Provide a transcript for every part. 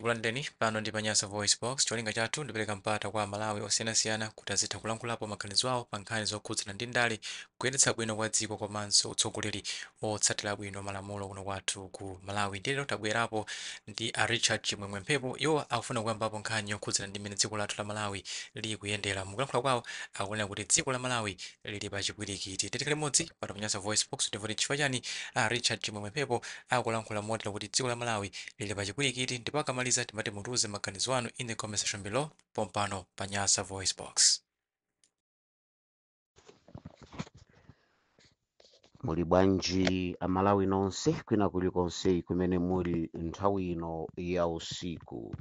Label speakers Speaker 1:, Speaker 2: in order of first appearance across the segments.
Speaker 1: Tikulandireni pano ndi pa Nyasa VoiceBox. Cholinga chathu ndipereka mpata kwa Amalawi osiyanasiyana kuti azitha kulankhulapo maganizo awo pa nkhani zokhudzana ndi ndale, kuyendetsa bwino kwa dziko komanso utsogoleri otsatira bwino malamulo kuno kwathu ku Malawi. Ndiye lero tabwerapo ndi a Richard Chimwemwe Mphepo. Iwo akufuna kuyambapo nkhani yokhudzana ndi mmene dziko lathu la Malawi likuyendera. Mukulankhula kwawo akunena kuti dziko la Malawi lili pa chipwirikiti. Tikhale limodzi pano pa Nyasa VoiceBox timve kuti chifukwa chani a Richard Chimwemwe Mphepo akulankhula motero kuti dziko la Malawi lili pa chipwirikiti, ndipo akamaliza timati mutiuze maganizo anu in the comment section below pompano pa Nyasa VoiceBox.
Speaker 2: Muli bwanji Amalawi nonse kwina kulikonse kumene muli nthawi ino ya usiku?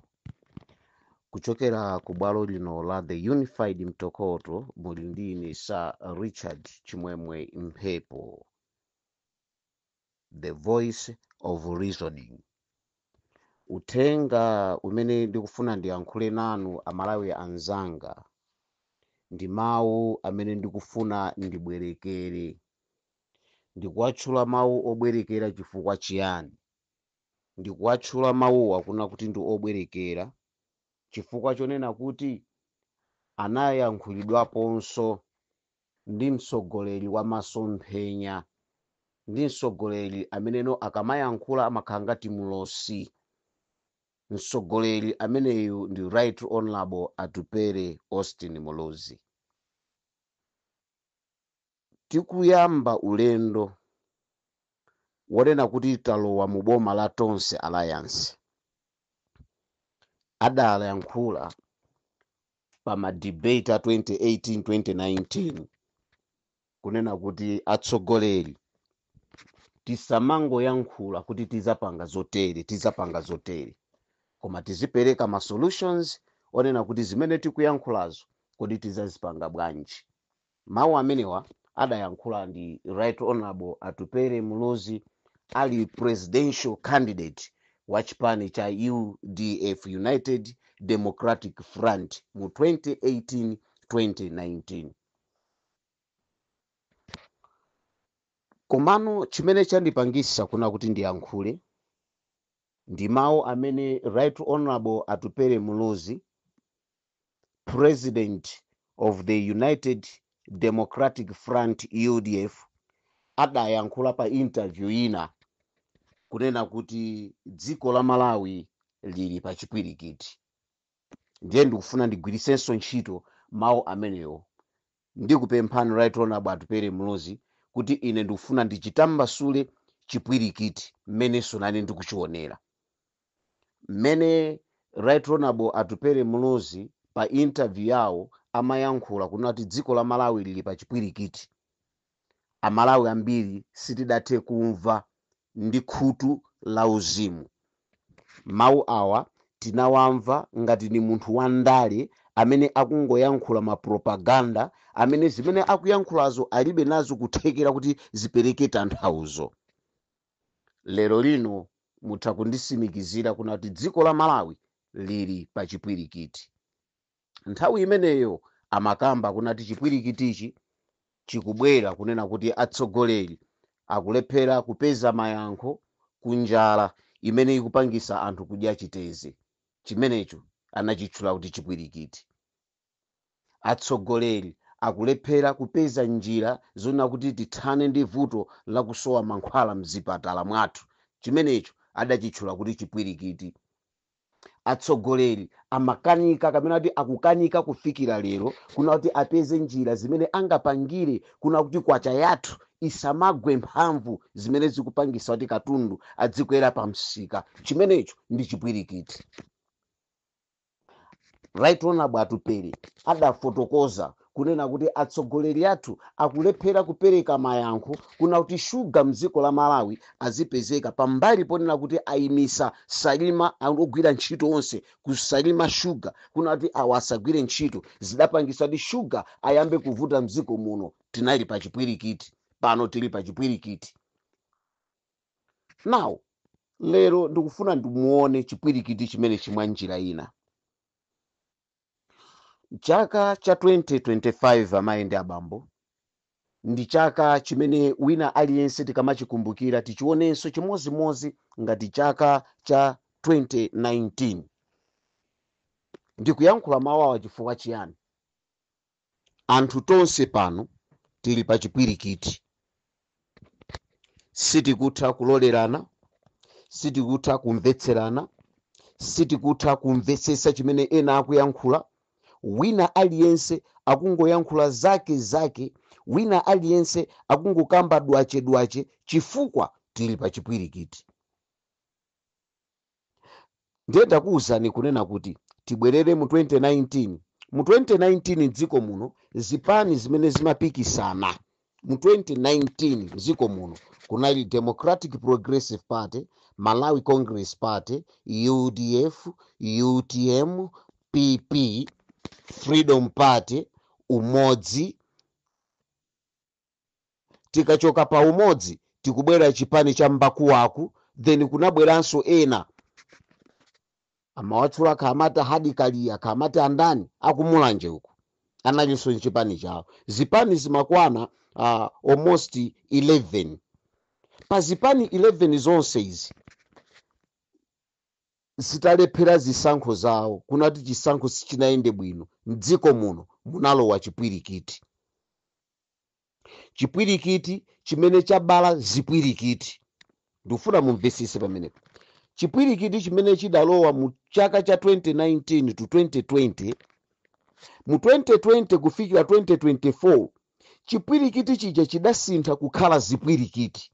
Speaker 2: Kuchokera ku bwalo lino la The Unified Mtokoto muli ndi ine Sir Richard Chimwemwe Mphepo, the voice of reasoning. Uthenga umene ndikufuna ndiyankhule nanu Amalawi anzanga ndi mawu amene ndikufuna ndibwerekere. Ndikuwatchula mawu obwerekera chifukwa chiyani? Ndikuwatchula mawuwa kuna kuti ndi obwerekera chifukwa chonena kuti anayankhulidwaponso ndi mtsogoleri wa masomphenya, ndi mtsogoleri ameneno akamayankhula amakhala ngati mlosi. Mtsogoleri ameneyu ndi Right Honorable Atupele Austin Muluzi. Tikuyamba ulendo wonena kuti talowa mu boma la Tonse Alliance, adayankhula pa ma debate a 2018-2019 kunena kuti atsogoleri tisamangoyankhula kuti tizapanga zotere, tizapanga zotere, koma tizipereka ma solutions onena kuti zimene tikuyankhulazo kodi tizazipanga bwanji. Mawu amenewa adayankhula ndi Right Honorable Atupele Muluzi ali presidential candidate wa chipani cha UDF, United Democratic Front, mu 2018-2019. Komano chimene chandipangisa kuna kuti ndiyankhule ndi mawu amene Right Honorable Atupele Muluzi, president of the United Democratic Front UDF, adayankhula pa interview ina kunena kuti dziko la Malawi lili pa chipwirikiti. Ndiye ndikufuna ndigwirisenso ntchito mawu amenewo. Ndikupemphani Right Honorable Atupele Muluzi kuti ine ndikufuna ndichitambasule chipwirikiti mmenenso nane ndikuchionera. Mmene Right Honorable Atupele Muluzi pa interview yawo amayankhula kunena kuti dziko la Malawi lili pa chipwirikiti, Amalawi ambiri sitidathe kumva ndi khutu la uzimu. Mawu awa tinawamva ngati ni munthu wandale amene akungoyankhula ma propaganda, amene zimene akuyankhulazo alibe nazo kuthekera kuti zipereke tanthauzo. Lero lino mutha kundisimikizira kuna kuti dziko la Malawi lili pa chipwirikiti. Nthawi imeneyo amakamba kunati chipwirikitichi chikubwera kunena kuti atsogoleri akulephera kupeza mayankho ku njala imene ikupangisa anthu kudya chiteze. Chimenecho anachitchula kuti chipwirikiti. Atsogoleri akulephera kupeza njira zonena kuti tithane ndi vuto lakusowa mankhwala mzipatala mwathu. Chimenecho adachitchula kuti chipwirikiti. Atsogoleri amakanika, kapena kuti akukanika kufikira lero, kuna kuti apeze njira zimene angapangire kuna kuti kwacha yathu isamagwe mphamvu, zimene zikupangisa kuti katundu adzikwera pa msika. Chimenecho ndi chipwirikiti. Right Honorable Atupele adafotokoza kunena kuti atsogoleri athu akulephera kupereka mayankho kuna kuti shuga mdziko la Malawi azipezeka, pambali ponena kuti ayimisa Salima, ogwira ntchito onse ku Salima Shuga kuna kuti awa asagwire ntchito, zidapangisa kuti shuga ayambe kuvuta mdziko muno. Tinali pa chipwirikiti, pano tili pa chipwirikiti. Now lero ndikufuna ndimuone chipwirikiti chimene chimwa njira ina. Chaka cha 2025, amayi ndi abambo, ndi chaka chimene wina aliyense tikamachikumbukira tichionenso chimozimozi ngati chaka cha 2019. Ndikuyankhula mawu awa chifukwa chiyani? Anthu tonse pano tili pa chipwirikiti, sitikutha kulolerana, sitikutha kumvetserana, sitikutha kumvetsetsa chimene ena akuyankhula. Wina aliyense akungoyankhula zake zake, wina aliyense akungokamba dwache dwache, chifukwa tili pa chipwirikiti. Ndiye ndakuwuzani kunena kuti tibwerere mu 2019. Mu 2019 mdziko muno, zipani zimene zimapikisana mu 2019 mdziko muno kunali Democratic Progressive Party, Malawi Congress Party, UDF, UTM, PP, Freedom Party, Umodzi. Tikachoka pa Umodzi, tikubwera chipani cha Mbakuwaku. Then kunabweranso ena amawatchula khamati Hadi Kaliya, khamati andani akumulanje uku, analinso mchipani chawo. Zipani zimakwana almost 11. Pa zipani 11 zonse izi zitalephera zisankho zawo, kunati chisankho sichinayende bwino, mdziko muno munalowa chipwirikiti, chipwirikiti chimene chabala zipwirikiti. Ndikufuna mumvesese pamenepo. Chipwirikiti chimene chidalowa mu chaka cha 2019 to 2020, mu 2020 kufikira 2024, chipwirikiti chija chidasintha kukhala zipwirikiti.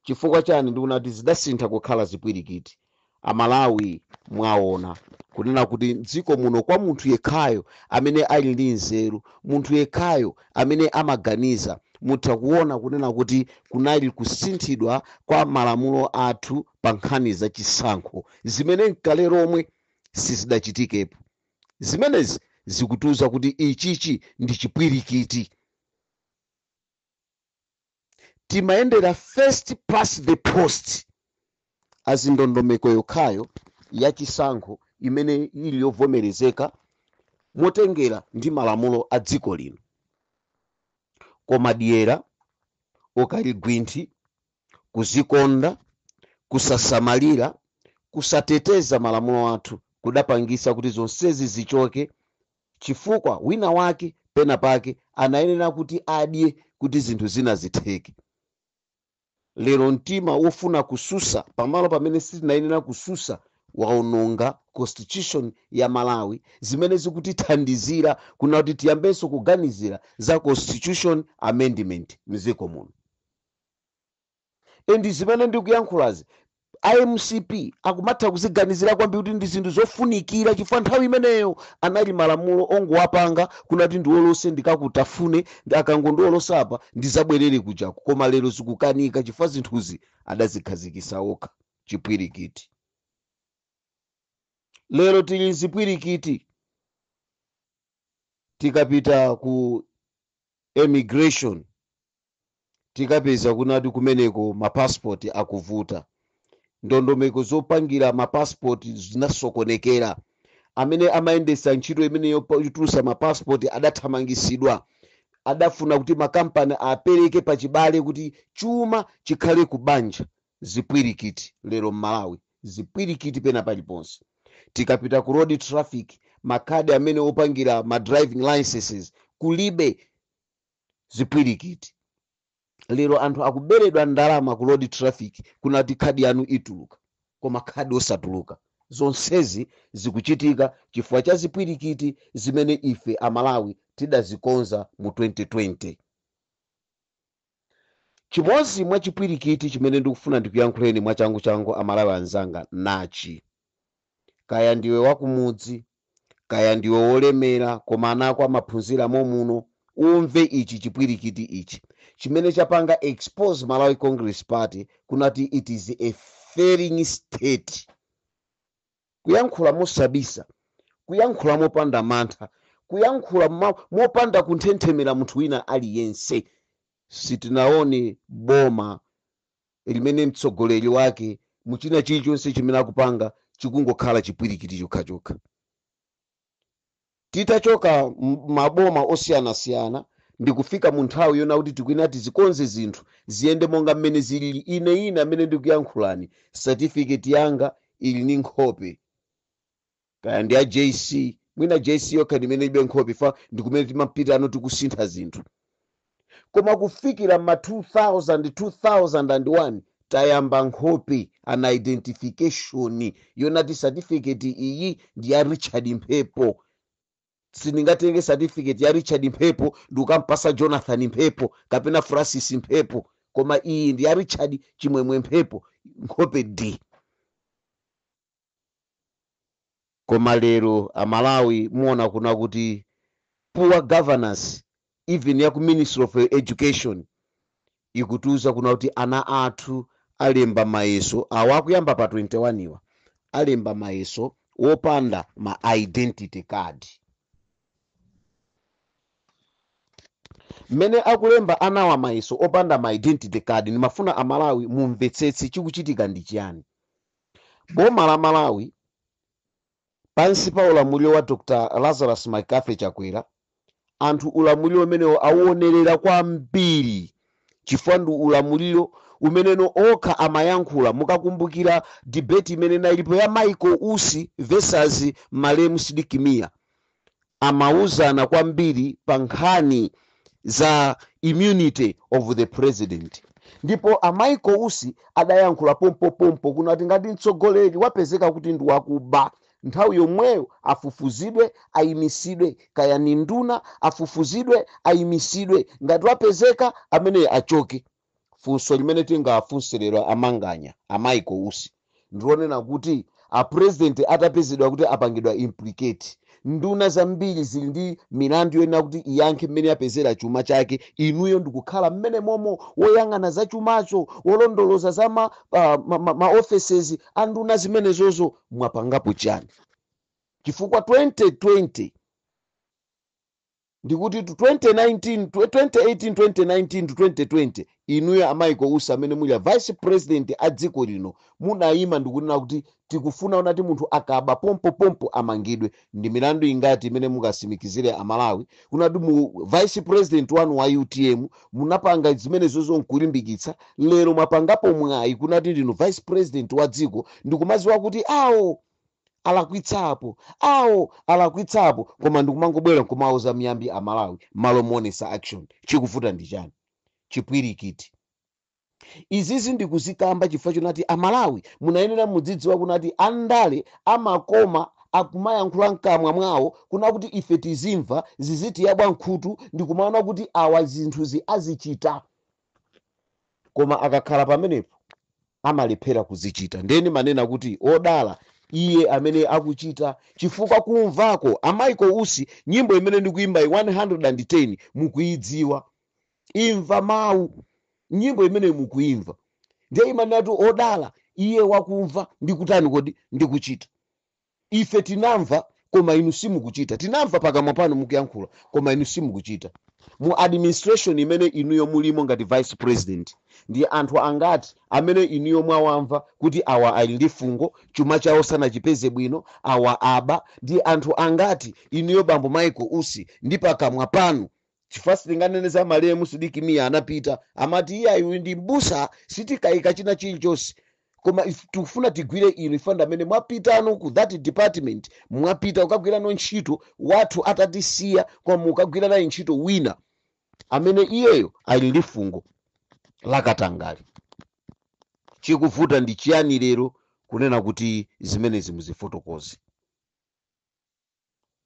Speaker 2: Chifukwa chani ndikunati zidasintha kukhala zipwirikiti? Amalawi, mwaona kunena kuti mdziko muno, kwa munthu yekhayo amene ali ndi nzeru, munthu yekhayo amene amaganiza, mutha kuona kunena kuti kunali kusinthidwa kwa malamulo athu pa nkhani za chisankho, zimene mkale lomwe sizidachitikepo. Zimenezi zikutiuza kuti ichichi ndi chipwirikiti. Timayendera first past the post as ndondomeko yokhayo yachisankho imene ili yovomerezeka motengera ndi malamulo a dziko lino. Koma dyera, ukaligwinthi, kuzikonda, kusasamalira, kusateteza malamulo athu kudapangisa kuti zonsezi zichoke, chifukwa wina wake pena pake anayenera kuti adye kuti zinthu zina zitheke. Lero mtima wofuna kususa pamalo pamene sitinayenera kususa waononga constitution ya Malawi, zimene zikutithandizira kuna kuti tiyambenso kuganizira za constitution amendment mdziko muno. And zimene ndikuyankhulazi, iMCP akumatha kuziganizira kwambiri kuti ndi zinthu zofunikira, chifukwa nthawi imeneyo anali malamulo ongowapanga kunati ndiwolose, ndikakutafune, akangondiwolosa apa ndizabwerere kujako. Koma lero zikukanika chifukwa zinthuzi adazikhazikisa okha. Chipwirikiti, lero tili mzipwirikiti. Tikapita ku immigration, tikapeza kunati kumeneko mapasipoti akuvuta, ndondomeko zopangira mapasipoti zinasokonekera. Amene amayendesa ntchito imene yotulutsa mapasipoti adathamangisidwa. Adafuna kuti makampani apereke pachibale kuti chuma chikhale ku banja. Zipwirikiti lero m'Malawi, zipwirikiti pena paliponse. Tikapita ku road traffic, makhadi amene opangira ma driving licenses kulibe. Zipwirikiti. Lero anthu akuberedwa ndalama ku road traffic, kunati khadi yanu ituluka, koma khadi osatuluka. Zonsezi zikuchitika chifukwa cha zipwirikiti zimene ife Amalawi tidazikonza mu 2020. Chimodzi mwa chipwirikiti chimene ndikufuna ndikuyankhuleni mwachangu-changu, Amalawi anzanga, nachi: kaya ndiwe wakumudzi, kaya ndiwe wolemera, koma ana ako amaphunzira momuno, umve ichi chipwirikiti ichi chimene chapanga expose Malawi Congress Party kunati it is a failing state. Kuyankhula mosabisa, kuyankhula mopanda mantha, kuyankhula mopanda kunthenthemera munthu wina aliyense, sitinaone boma limene mtsogoleri wake muchina chilichonse chimene akupanga chikungokhala chipwirikiti chokhachokha. Titachoka maboma osiyanasiyana ndikufika mu nthawi yona kuti tikuyenera tizikonze zinthu ziyende monga mmene zilili, ine amene ndikuyankhulani, certificate yanga ili ndi nkhope. Kaya ndi a JC, mwina JC yokha ndimene ilibe nkhope, fa ndi kumene timapita ano tikusintha zinthu. Koma kufikira ma 2000, 2001, tayamba nkhope, an identification yonati certificate iyi ndi ya Richard Mphepo. Sindingatenge certificate ya Richard Mphepo ndikukampasa Jonathan Mphepo kapena Francis Mphepo, koma iyi ndi ya Richard Chimwemwe Mphepo, nkhope d. Koma lero Amalawi muona kuna kuti poor governance, even ya ku Ministry of Education, ikutiuza kuna kuti ana athu alemba mayeso awa akuyamba pa 21 iwa, alemba mayeso wopanda ma identity card. Mmene akulemba anawa mayeso opanda ma identity card, ndimafuna Amalawi mumvetsetse chikuchitika ndi chiyani. Boma la Malawi pansi pa ulamuliro wa Dr Lazarus McCarthy Chakwera, anthu ulamuliro umenewo auonerera kwambiri, chifukwa ndi ulamuliro umeneno okha amayankhula. Mukakumbukira debate imene inalipo ya Michael Usi versus malemu Sidik Mia, amauzana kwambiri pa nkhani za immunity of the president. Ndipo a Michael Usi adayankhula pompopompo kunati ngati mtsogoleri wapezeka kuti ndi wakuba, nthawi yomweyo afufuzidwe, ayimisidwe, kaya ni nduna, afufuzidwe, ayimisidwe, ngati wapezeka ameneyo achoke. Funso limene tingafunse lero amanganya a Michael Usi ndionena kuti a president atapezedwa kuti apangidwa implicate, nduna zambiri zili ndi milandu yoyenera kuti iyankhe mmene yapezera chuma chake, inuyo ndikukhala mmene momo woyang'ana za chumacho, wolondoloza za ma offices a nduna zimenezozo, mwapangapo chani? Chifukwa 2020 ndikuti 2019, 2018, 2019 to 2020, inuyo a Michael Usi amene muli a vice president a dziko lino munayima ndikunena kuti tikufuna unati munthu akaba pompopompo amangidwe. Ndi milandu ingati imene mungasimikizire Amalawi kunati mu vice president wanu wa UTM munapanga zimenezozo nkulimbikitsa? Lero mwapangapo mwayi kunati ndinu vice president wa dziko, ndikumaziwa kuti awo alakwitsapo, awo alakwitsapo, koma ndikumangobwera nkumauza miyambi Amalawi malo muonesa action. Chikuvuta ndi chani? Chipwirikiti. Izizi ndikuzikamba chifukwa chonati Amalawi munayenera mudzidziwa kunati andale amakoma akumayankhula mkamwa mwawo kuna kuti ife tizimva, zizitiyabwa nkhutu ndikumaona kuti awa zinthuzi azichita, koma akakhala pamenepo amalephera kuzichita. Ndeni manena kuti odala iye amene akuchita, chifukwa kumvako a Michael Usi nyimbo imene ndikuimba 110 mukuidziwa, imva mawu nyimbo imene mukuimva, ndiye imanena kuti odala iye wakumva ndikutani kodi ndikuchita. Ife tinamva koma inu simukuchita, tinamva pakamwa panu mukuyankhula koma inu simukuchita. Mu administration imene inuyo mulimo ngati vice president, ndi anthu angati amene inuyo mwawamva kuti awa ali ndi fungo, chuma chawo sanachipeze bwino, awa aba? Ndi anthu angati inuyo bambo Michael Usi ndi pakamwa panu? Chifukwa sitinganene za malemu Sidik Mia, anapita amati iye ayi ndi mbusa, sitikayika china chilichonse, koma tikufuna tigwire inu ife amene mwapitano ku that department, mwapita kukagwirano ntchito wathu atatisiya, koma mukagwira naye ntchito wina amene iyeyo ali ndi fungo lakatangale. Chikuvuta ndi chiyani lero kunena kuti zimenezi muzifotokoze?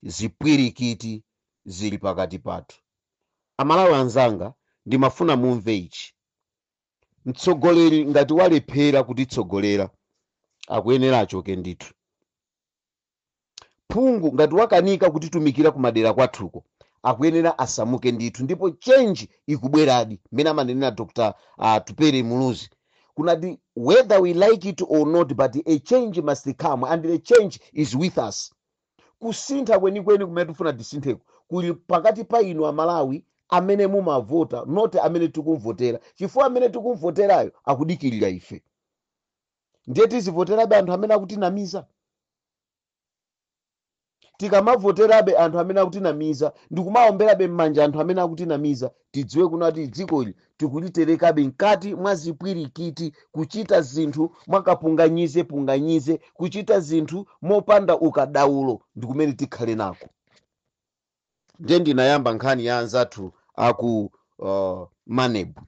Speaker 2: Zipwirikiti zili pakati pathu. Amalawi anzanga, ndimafuna mumve ichi: mtsogoleri ngati walephera kutitsogolera akuyenera achoke ndithu. Phungu ngati wakanika kutitumikira kumadera kwathuko akuyenera asamuke ndithu. Ndipo change ikubweradi, mmene amanenera Dr Tupele Muluzi kunati whether we like it or not, but a change must come and the change is with us. Kusintha kwenikweni kumene tifuna tisintheko kuli pakati pa inu Amalawi amene mumavota, not amene tikumvotera, chifukwa amene tikumvoterayo akudikirira ife. Ndiye tizivoterabe anthu amene akutinamiza? Tikamavoterabe anthu amene akutinamiza ndikumaomberabe m'manja anthu amene akutinamiza, tidziwe kunati dzikoli tikuliterekabe mkati mwa zipwirikiti, kuchita zinthu mwakapunganyize punganyize, kuchita zinthu mopanda ukadaulo ndi kumene tikhale nako. Ndiye ndinayamba nkhani ya anzathu aku MANEB.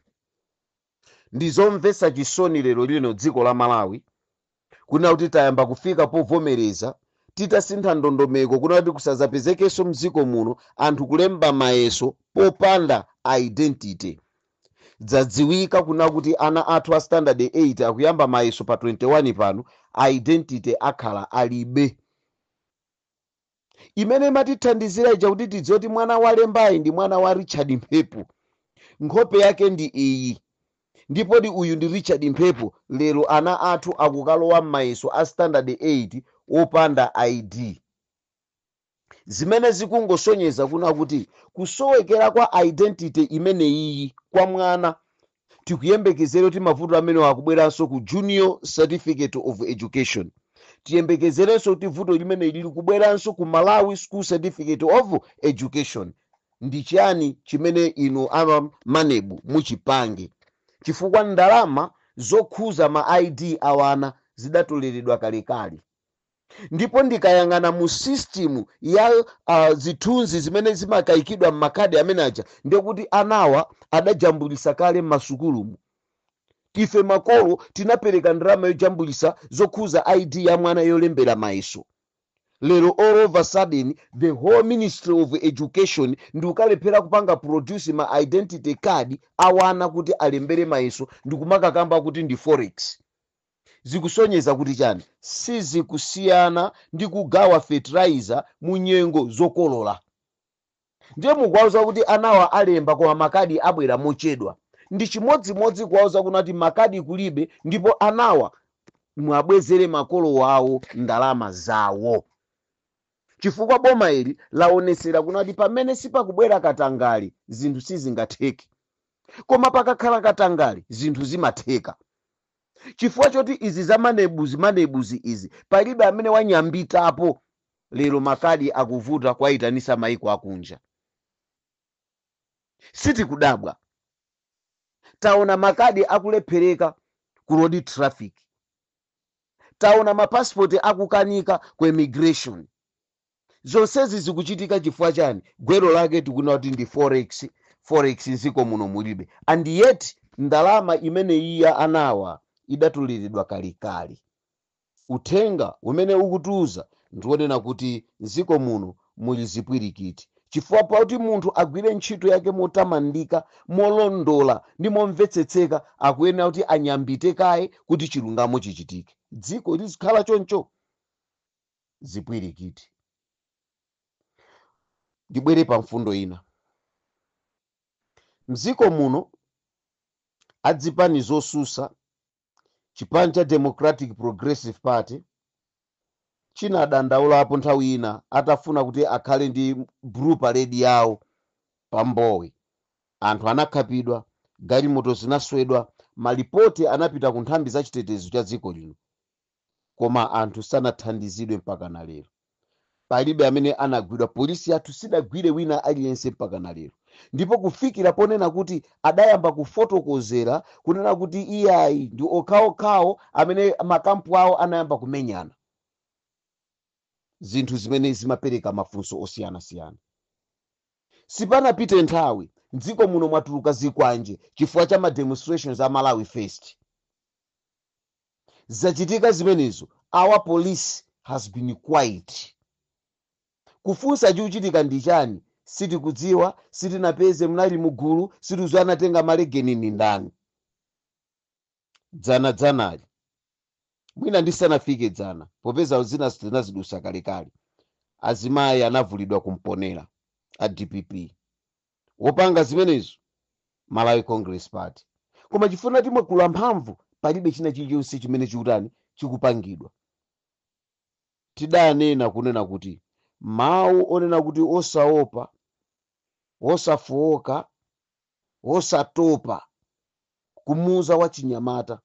Speaker 2: Ndizomvetsa chisoni lero lino dziko la Malawi kuna kuti tayamba kufika povomereza titasintha ndondomeko kuna kuti kusazapezekenso mdziko muno anthu kulemba mayeso popanda identity. Dzadziwika kuna kuti ana athu a standard 8 akuyamba mayeso pa 21 pano, identity akhala alibe. Imene imatithandizira ija kuti tidziwe kuti mwana wa lembayi ndi mwana wa Richard Mphepo, nkhope yake ndi iyi, ndipodi uyu ndi Richard Mphepo. Lero ana athu akukalowa m'mayeso a standard 8 wopanda ID, zimene zikungosonyeza kuna kuti kusowekera kwa identity imeneyiyi kwa mwana, tikuyembekezera kuti mavuto amene akubweranso ku Junior Certificate of Education. Tiyembekezerenso kuti vuto limene lili kubweranso ku Malawi School Certificate of Education. Ndi chiyani chimene inu ama MANEB muchipange? Chifukwa ndalama zokhuza ma ID awana zidatoleredwa kalekale, ndipo ndikayang'ana mu system ya zithunzi zimene zimakayikidwa m'makadi amene aja, ndekuti anawa adajambulisa kale m'masukulumu. Ife makolo tinapereka ndalama yojambulisa zokhuza ID ya mwana yolembera mayeso. Lero all of a sudden the whole Ministry of Education ndikukalephera kupanga produce ma identity card awana kuti alembere mayeso, ndikumakakamba kuti ndi forex. Zikusonyeza kuti chani? Sizikusiyana ndi kugawa fertilizer mu nyengo zokolola. Ndiye mukuwauza kuti anawa alemba koma makadi abwera mochedwa, ndi chimodzimodzi kuwauza kunati makadi kulibe, ndipo anawa mwabwezere makolo wawo ndalama zawo, chifukwa boma ili laonesera kunati pamene sipakubwera katangali zinthu sizingatheke, koma pakakhala katangali zinthu zimatheka. Chifukwa choti izi za MANEBzi, MANEBzi izi palibe amene wanyambitapo. Lero makadi akuvuta kwayitanisa maiko akunja. Sitikudabwa, taona makadi akulephereka ku road traffic, taona mapasipoti akukanika ku immigration. Zonsezi zikuchitika chifukwa chani? Gwero lake tikuona kuti ndi forex. Forex mdziko muno mulibe, and yet ndalama imene iya anawa idatoleredwa kalekale. Uthenga umene ukutiuza ndionena kuti mdziko muno muli zipwirikiti, chifukwa pakuti munthu agwire ntchito yake motamandika, molondola ndi momvetsetseka, akuyenera kuti anyambite kaye kuti chilungamo chichitike. Dziko lizikhala choncho, zipwirikiti. Ndibwere pa mfundo ina. Mdziko muno adzipani zosusa, chipani cha Democratic Progressive Party chinadandaulapo nthawi ina atafuna kuti akhale ndi blue parade yawo pambowe. Anthu anakhapidwa, galimoto zinaswedwa, malipoti anapita ku nthambi za chitetezo cha dziko lino, koma anthu sanathandizidwe mpaka na lero. Palibe amene anagwidwa, polisi yathu sidagwire wina aliyense mpaka na lero. Ndipo kufikira ponena kuti adayamba kufotokozera kunena kuti iyayi, ndi okhaokhawo amene makampu awo anayamba kumenyana, zinthu zimene zimapereka mafunso osiyanasiyana. Sipanapite nthawi mdziko muno mwatuluka zikwanje chifukwa cha ma demonstrations a Malawi First. Zachitika zimenezo, our police has been quiet. Kufunsa chikuchitika ndi chani, sitikudziwa, sitinapeze munali mugulu, sitikudziwa anatenga malegeni ni ndani. Dzana dzanali, mwina ndisanafike dzana, popeza zina zinazidusa kalekale, azimayi anavulidwa kumponera a DPP. Wopanga zimenezo Malawi Congress Party. Koma chifuna timwakula mphamvu, palibe china chilichonse chimene chikutani, chikupangidwa. Tidanena kunena kuti mawu onena kuti osaopa, osafowoka, osatopa kumuuza wachinyamata,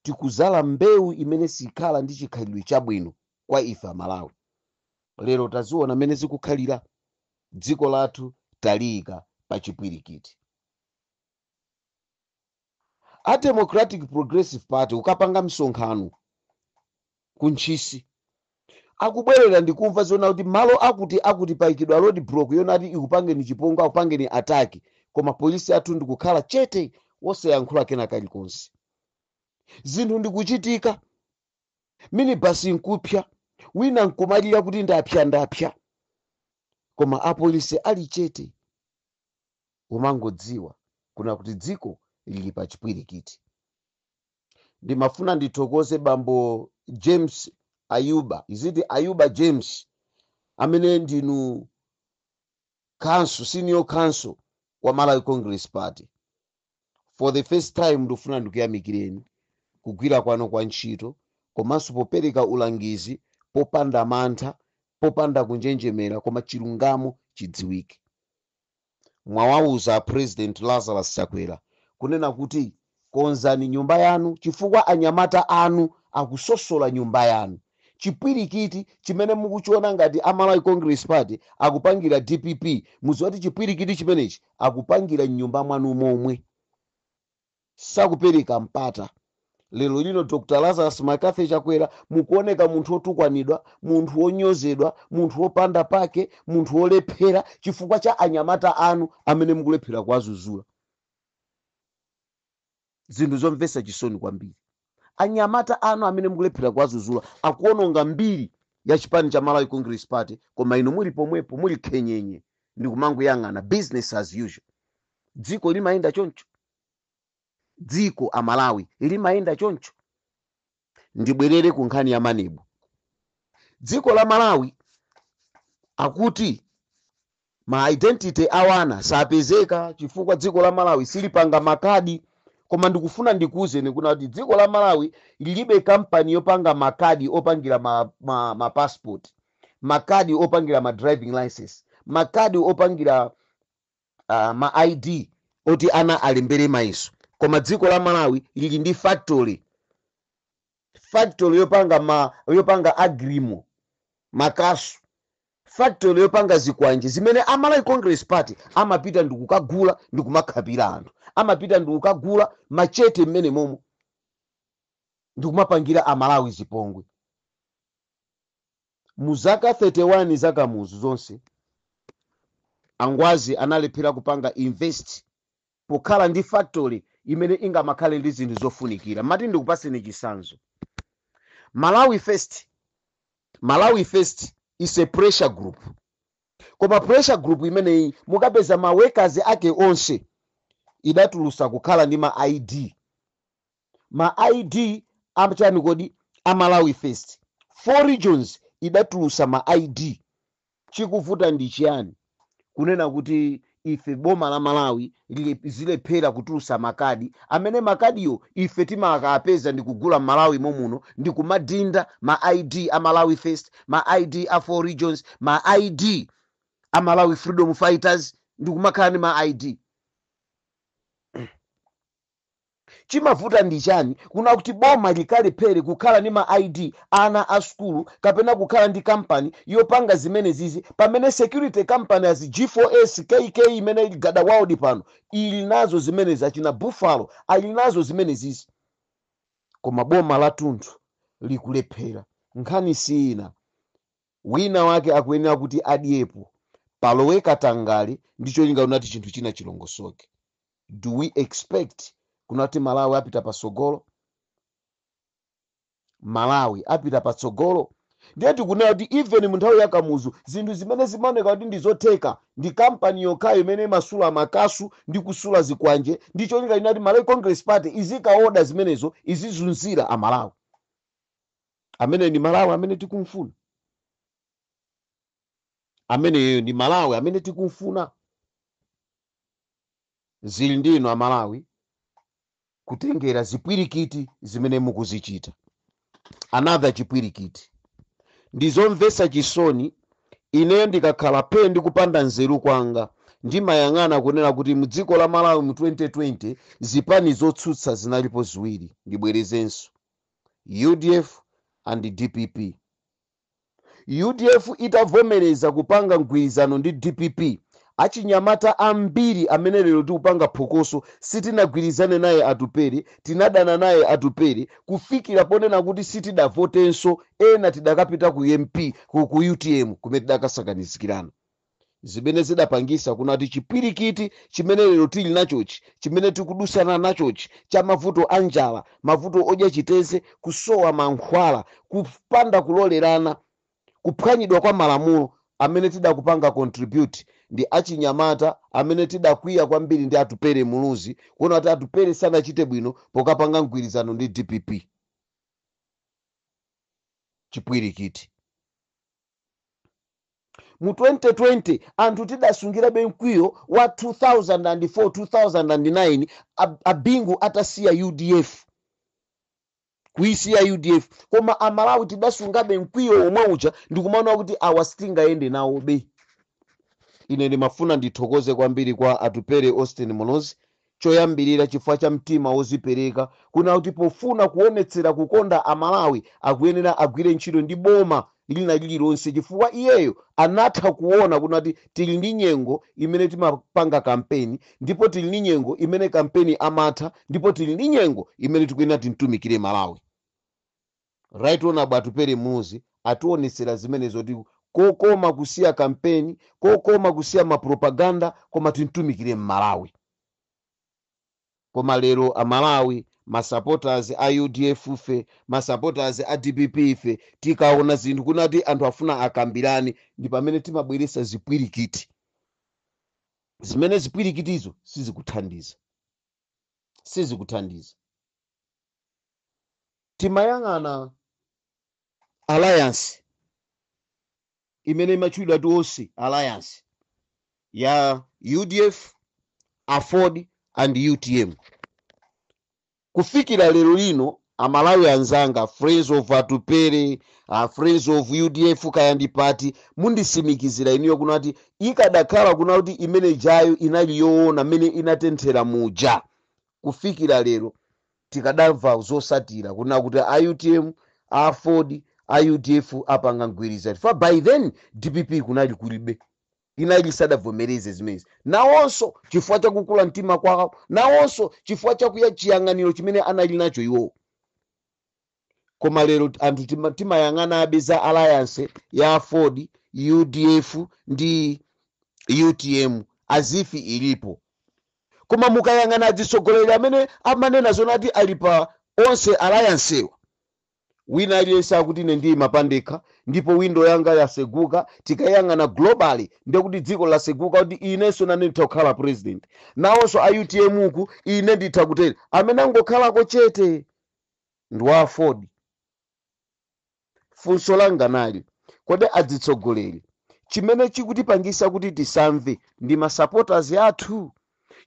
Speaker 2: tikuzala mbewu imene sikhala ndi chikhalidwe chabwino kwa ife Amalawi. Lero taziona mmene zikukhalira, dziko lathu taliyika pa chipwirikiti. A Democratic Progressive Party ukapanga msonkhano ku Ntchisi, akubwerera ndikumva zona kuti malo akuti akuti payikidwa road block yonati ikupangeni chipongwe, akupangeni attack, koma polisi athu ndikukhala chete, wosayankhula kena kalikonse. Zinthu ndikuchitika, minibasi nkupya, wina nkumalira kuti ndapya, ndapya, koma apolisi ali chete. Umangodziwa kuna kuti dziko lili pa chipwirikiti. Ndimafuna ndithokoze bambo James Ayuba, iziti Ayuba James, amene ndinu counsel, senior counsel wa Malawi Congress Party. For the first time ndikufuna ndikuyamikireni kugwira kwanu kwa ntchito, komanso popereka ulangizi popanda mantha, popanda kunjenjemera, koma chilungamo chidziwike. Mwawauza President Lazarus Chakwera kunena kuti konzani nyumba yanu, chifukwa anyamata anu akusosola nyumba yanu. Chipwirikiti chimene mukuchiona ngati Amalawi Congress Party akupangira DPP, muziwa kuti chipwirikiti chimenechi akupangira mnyumba mwanu momwe, sakupereka mpata. Lero lino Dr Lazarus McCarthy Chakwera mukuoneka munthu wotukwanidwa, munthu wonyozedwa, munthu wopanda pake, munthu wolephera, chifukwa cha anyamata anu amene mukulephera kuwazuzula. Zinthu zomvetsa chisoni kwambiri. Anyamata anu amene mukulephera kuwazuzula akuononga mbiri ya chipani cha Malawi Congress Party, koma inu muli pomwepo, muli khenyenye, ndikumangoyang'ana business as usual. Dziko limayenda choncho? Dziko amalawi limayenda choncho? Ndibwerere ku nkhani ya MANEB. Dziko la Malawi akuti ma identity awana sapezeka chifukwa dziko la Malawi silipanga makadi. Koma ndikufuna ndikuwuzeni kuna kuti dziko la Malawi lilibe kampani yopanga makadi opangira ma passport, makadi opangira ma driving license, makadi opangira ma ID oti ana alembere mayeso. Koma dziko la Malawi lili ndi factory yopanga agrimo, makasu, factory yopanga zikwanje zimene Amalawi Congress Party amapita ndikukagula ndikumakhapira anthu, amapita ndikukagula machete mmene momo ndikumapangira Amalawi zipongwe. Mu zaka 31 zakamuzu zonse, Angwazi analephera kupanga invest pokhala ndi factory imene ingamakhale ndi zinthu zofunikira. Mati ndikupaseni chisanzo, Malawi First. Malawi First is a pressure group, koma pressure group imeneyi mukapeza ma workers ake onse idatulusa kukhala ndi ma ID. Ma ID amachani kodi? Amalawi First, four regions idatulusa ma ID. Chikuvuta ndi chiyani kunena kuti ife boma la Malawi zilephera kutulusa makadi, amene makadiyo ife timakapeza ndi kugula Malawi momuno ndi kumadinda ma ID a Malawi First, ma ID a four regions, ma ID a Malawi Freedom Fighters, ndi kumakhala ndi ma ID? Chimavuta ndi chani kuna kuti boma likalephere kukhala ndi ma ID ana a skulu, kapena kukhala ndi kampani yopanga zimene zizi, pamene security company as G4S, KK imene ili gada world pano ili nazo zimene zachina Buffalo ali nazo zimene zizi, koma boma lathunthu likulephera? Nkhani si ina, wina wake akuyenera kuti adyepo, palowe katangale ndi cholinga kunati chinthu china chilongosoke. Do we expect kunati Malawi apita patsogolo? Malawi apita patsogolo? Ndiye tikunena kuti even mu nthawi ya Kamuzu zinthu zimene zimaoneka kuti ndi zotheka ndi kampani yokhayo imene imasula makasu ndi kusula zikwanje, ndi cholinga inati Malawi Congress Party izikaoda zimenezo, izizunzira Amalawi. Amene ndi Malawi amene tikumfuna? Ameneyo ndi Malawi amene tikumfuna? Zili ndinu Amalawi kutengera zipwirikiti zimene mukuzichita. Another chipwirikiti, ndizomvetsa chisoni. Ineyo ndikakhala phe ndikupanda nzeru kwanga, ndimayang'ana kunena kuti mu dziko la Malawi mu 2020 zipani zotsutsa zinalipo ziwiri. Ndibwerezenso, UDF and DPP. UDF itavomereza kupanga mgwirizano ndi DPP, achinyamata ambiri amene lero tikupanga phokoso sitinagwirizane naye Atupere, tinadana naye Atupere kufikira ponena kuti sitidavotenso. Ena tidakapita ku MP, ku UTM kumene tidakasakanizikirana, zimene zidapangisa kunati chipwirikiti chimene lero tili nachochi, chimene tikudusana nachochi, cha mavuto a njala, mavuto odya chiteze, kusowa mankhwala, kupanda kulolerana, kuphwanyidwa kwa malamulo, amene tidakupanga contribute ndi achinyamata amene tidakwiya kwambiri ndi Atupere Muluzi, kuona kuti Atupere sanachite bwino pokapanga mgwirizano ndi DPP. Chipwirikiti mu 2020, anthu tidasungirabe mkwiyo wa 2004 2009, Abingu atasiya UDF, kuisiya UDF, koma Amalawi tidasungabe mkwiyo omwe uja ndikumaona kuti awa sitingayende nawobe. Ine ndimafuna ndithokoze kwambiri kwa Atupere Austin Muluzi choyambirira chifukwa cha mtima wozipereka, kuna kuti pofuna kuonetsera kukonda Amalawi akuyenera agwire ntchito ndi boma lina lililonse, chifukwa iyeyo anatha kuona kunati tili ndi nyengo imene timapanga kampeni, ndipo tili ndi nyengo imene kampeni amatha, ndipo tili ndi nyengo imene tikuyenera timtumikire Malawi. Right Honorable Atupere Muluzi ationetsera zimenezo, kuti kokoma kusiya kampeni, kokoma kusiya mapropaganda, koma timtumikire Mmalawi. Koma lero Amalawi, masupporters a UDF fe, masupporters a DPP ife, tikaona zinthu kunati anthu afuna akambirane, ndi pamene timabweresa zipwirikiti, zimene zipwirikitizo sizikuthandiza, sizikuthandiza. Timayang'ana alliance imene imatchulidwa Tonse Alliance ya UDF, AFORD and UTM. Kufikira lero lino, Amalawi anzanga, friends of Atupere, friends of UDF, kaya ndi party, mundisimikizira iniyo kunati ikadakhala kunati imene jayo inali yoona mmene inatenthera muja, kufikira lero tikadamva zosatira kuna kuti a UTM, AFORD, a UDF apanga mgwirizano. Fa by then DPP kunali kulibe, inali sadavomereze zimenezi nawonso chifukwa chakukula mtima kwawo, nawonso chifukwa chakuya chiyang'aniro chimene anali nacho iwowo. Koma lero anthu timayang'anabe za alliance ya AFORD, UDF ndi UTM as if ilipo. Koma mukayang'ana atsogoleri amene amanena zonati ali pa onse alliancewa, wina aliyense akuti ine ndiyima pandekha ndipo window yanga yaseguka. Tikayang'ana globally, ndekuti dziko laseguka kuti inenso nane nditha kukhala president, nawonso a UTM uku ine nditha kutere. Amene angokhalako chete ndi wa AFORD. Funso langa nali, kodi adzitsogoleri, chimene chikutipangisa kuti tisamve ndi masupporters athu?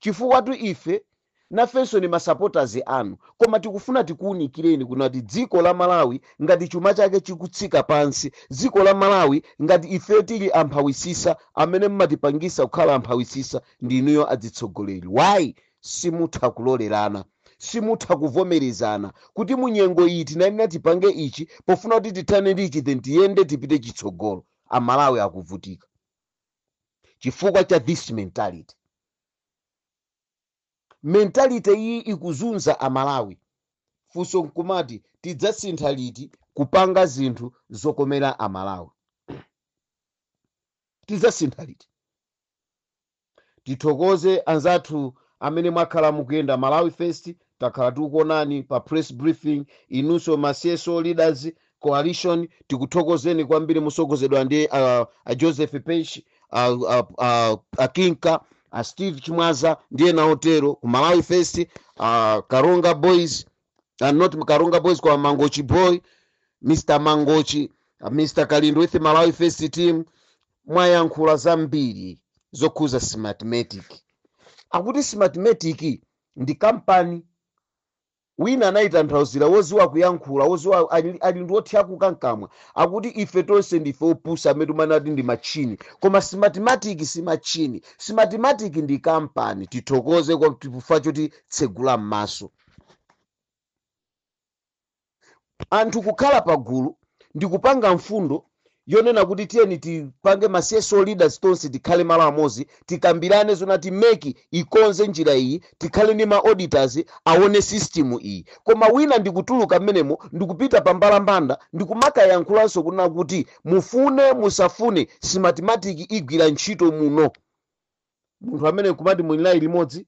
Speaker 2: Chifukwa tu ife nafenso ni masupporters anu, koma tikufuna tikuwunikireni kunati dziko la Malawi ngati chuma chake chikutsika pansi, dziko la Malawi ngati ife tili amphawisisa, amene mmatipangisa kukhala amphawisisa ndi inuyo adzitsogoleri. Why simutha kulolerana, simutha kuvomerezana kuti munyengo iyi tinanena tipange ichi pofuna kuti tithane ndi ichi, then tiyende tipite chitsogolo? Amalawi akuvutika chifukwa cha this mentality. Mentality iyi ikuzunza Amalawi. Funso nkumati, tidzasintha liti kupanga zinthu zokomera Amalawi? Tidzasintha liti? Tithokoze anzathu amene mwakhala mukuyenda Malawi First, takhala tikukuonani pa press briefing. Inunso ma CSO Leaders Coalition, tikuthokozeni kwambiri, musogozedwa ndi Joseph Pesh, Akinka, Steve Chimwaza ndi ena otero ku Malawi First, Karonga Boys, not Karonga Boys, kwa Mangochi Boy, Mr Mangochi, Mr Kalindo with Malawi First team. Mwayankhula zambiri zokhuza Smartmatic. Akuti Smartmatic ndi kampani. Wina anayitanthauzira, woziwa kuyankhula, woziwa, ali ndi othyakuka mkamwa, akuti ife tonse ndife opusa amene timanati ndi machini, koma Smartmatic si machini, Smartmatic ndi kampani. Tithokoze kwa chifukwa choti tsegula m'maso anthu kukhala pagulu ndi kupanga mfundo. Yonena kuti tiyeni tipange ma CSO leaders tonse tikhale malo amodzi, tikambirane zonati MEC ikonze njira iyi, tikhale ndi ma auditors aone system iyi. Koma wina ndikutuluka mmenemo ndikupita pa mbalambanda ndikumakayankhulanso kunena kuti mufune musafune Smartmatic igwira ntchito muno. Munthu amene nkumati muli naye limodzi.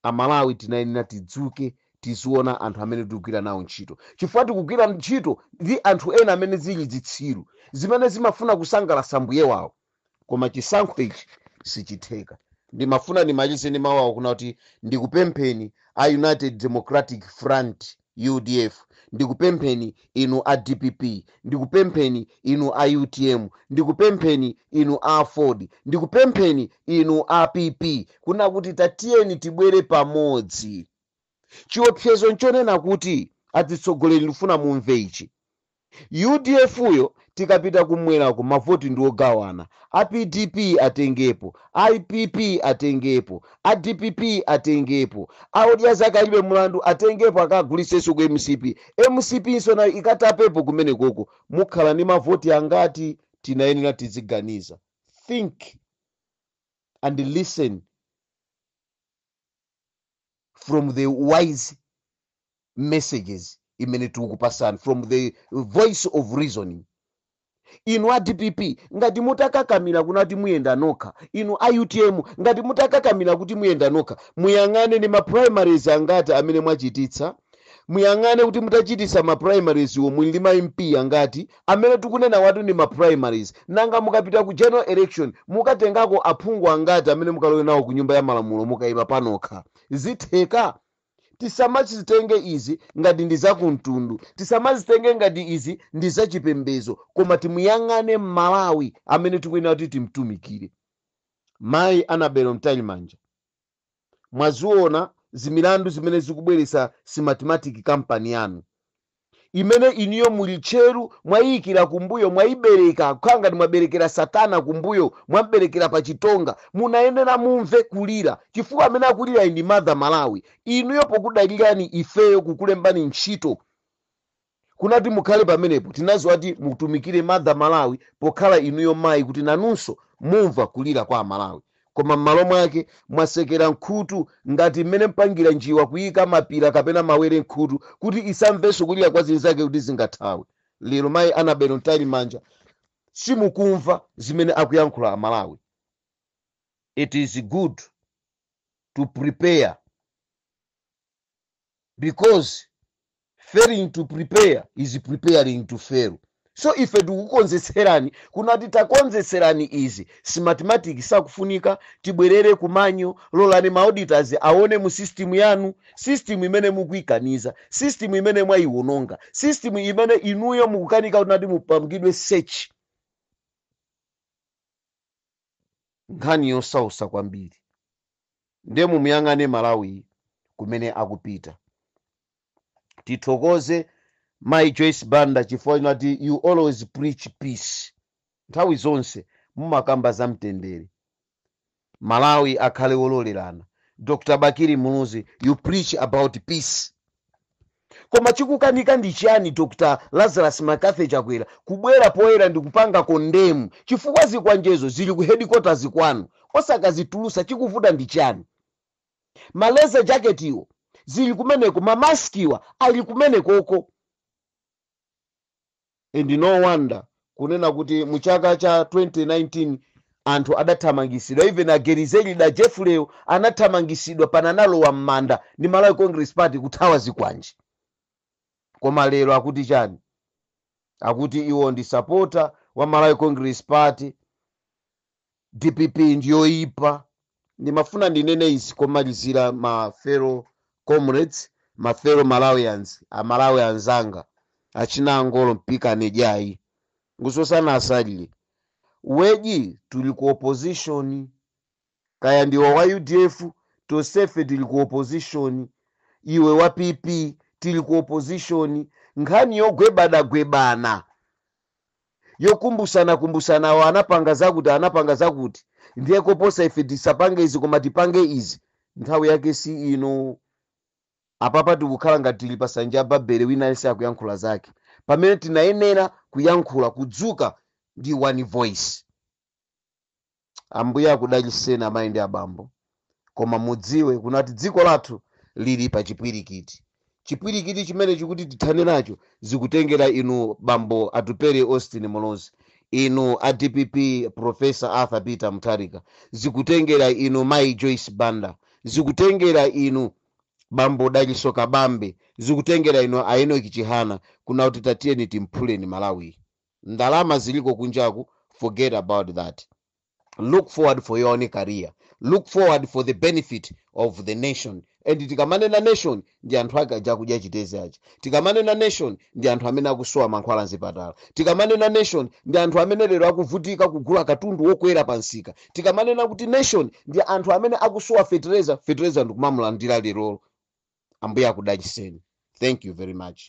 Speaker 2: Amalawi tinayenera tidzuke, tiziona anthu amene tikugwira nawo ntchito, chifukwa tikugwira ntchito ndi anthu ena amene zili zitsiru zimene zimafuna kusangalatsa mbuye wawo, koma chisankho ichi sichitheka. Ndimafuna ndimalize ndi mawu awo kuna kuti ndikupempheni a United Democratic Front, UDF, ndikupempheni inu a DPP, ndikupempheni inu a UTM, ndikupempheni inu a Ford, ndikupempheni inu a PP, kuna kuti tatiyeni tibwere pamodzi. Chiopsezo nchonena kuti, atitsogoleri, ndifuna mumve ichi: UDF yo tikapita kumwerako mavoti ndi ogawana. A PDP atengepo, IPP atengepo, a DPP atengepo, a Odya Zake Alibe Mulandu atengepo, akagulisenso ku MCP, MCP nso nayo ikatapepo kumene koko. Mukhala ndi mavoti angati? Tinayenera tiziganiza. Think and listen from the wise messages imene tikukupasani from the voice of reasoning. Inu a DPP, ngati mutakakamira kunati muyenda nokha, inu a UTM, ngati mutakakamira kuti muyenda nokha, muyang'ane ndi ma primaries angati amene mwachititsa. Muyang'ane kuti mutachititsa ma primaries wo muli ndi ma MP angati amene tikunena watu ndi ma primaries. Nanga mukapita ku general election mukatengako aphungu angati amene mukalowe nawo ku Nyumba ya Malamulo? Mukayima panokha zitheka? Tisamazitenge izi ngati ndi zakumtundu, tisamazitenge ngati izi ndi zachipembedzo, koma timuyang'ane Mmalawi amene tikuyenera kuti timtumikire. Mayi Annabel Mtalimanja, mwaziona zimilandu zimene zikubweretsa Smartmatic company yanu imene iniyo muli tcheru, mwayikira kumbuyo, mwayibereka kukhala ngati mwaberekera satana kumbuyo, mwaberekera pa chitonga. Munayenera mumve kulira, chifukwa amene akulira ndi Mother Malawi. Inuyo pokudalirani ifeyo kukulembani ntchito kunati mukhale pamenepo, tinaziwa kuti mutumikire Mother Malawi pokhala inuyo mayi, kuti nanunso mumva kulira kwa Amalawi. Koma m'malo mwake mwasekera nkhutu ngati mmene mpangira njiwa kuyika mapira kapena mawere nkhutu kuti isamvenso kulira kwa zinzake kuti zingathawe. Lero mayi Annabel Mtalimanja simukumva zimene akuyankhula Amalawi. It is good to prepare, because failing to prepare is preparing to fail. So ife tikukonzetserani kunati takonzetserani izi. Smartmatic sakufunika, tibwerere kumanyo. Lolani ma auditors aone mu system yanu, system imene mukuyikaniza, system imene mwayiwononga, system imene inuyo mukukanika kunati mupangidwe search. Nkhani yosausa kwambiri. Ndiye mumuyang'ane Malawi kumene akupita. Tithokoze Mai Joyce Banda chifukwa chinati you always preach peace. Nthawi zonse mumakamba za mtendere, Malawi akhale wololerana. Dr Bakili Muluzi, you preach about peace, koma chikukanika ndi chiyani Dr Lazarus McCarthy Chakwera kubwera poyera ndi kupanga condemn? Chifukwa zikwanjezo zili ku headquarters kwanu, osakazitulusa, chikuvuta ndi chiyani? Ma leather jacket iwo zili kumeneko, ma mask iwa ali kumenekoko. And no wonder kunena kuti mu chaka cha 2019 anthu adathamangisidwa, even a Grezelder Jeffrey anathamangisidwa, pananalowa m'manda ndi Malawi Congress Party kuthawa zikwanje. Koma lero akuti chani? Akuti iwo ndi supporter wa Malawi Congress Party, DPP ndiyoipa. Ndimafuna ndinene izi komalizira, ma fellow comrades, ma fellow Malawians, Amalawi anzanga, achina Angolo mpikane jayi ngusosana asalile weji. Tuli ku opposition, kaya ndiwe wa UDF, tosefe tili ku opposition, iwe wa PP, tili ku opposition. Nkhani yogwebana-gwebana, yokumbusana kumbusana, awo anapanga zakuti, anapanga zakuti, ndiye koposa ife tisapange izi koma tipange izi, nthawi yake si ino. Apapa tikukhala ngati tili pasanja ya Babele, wina aliyense akuyankhula zake, pamene tinayenera kuyankhula kudzuka. ndi one voice. Ambuye akudalitseni, amayi ndi abambo. Koma mudziwe kunati dziko lathu lili pa chipwirikiti, chipwirikiti chimene chikuti tithane nacho zikutengera inu, bambo Atupele Austin Muluzi, inu a DPP, Professor Arthur Peter Mutharika, zikutengera inu, mayi Joyce Banda, zikutengera inu, bambo Dalitso Kabambe, zikutengera inu, a Enoch Chihana, kuna kuti tatiyeni timphuleni Malawi. Ndalama ziliko kunjaku, forget about that. Look forward for your own career, look forward for the benefit of the nation. And tikamanena nation, ndi anthu ake aja akudya chitezi aja. Tikamanena nation, ndi anthu amene akusowa mankhwala mzipatala. Tikamanena nation, ndi anthu amene lero akuvutika kugula katundu wokwera pa msika. Tikamanena kuti nation, ndi anthu amene akusowa fetereza, fetereza ndikumamulandira lerolo. Ambuye akudalitseni. Thank you very much.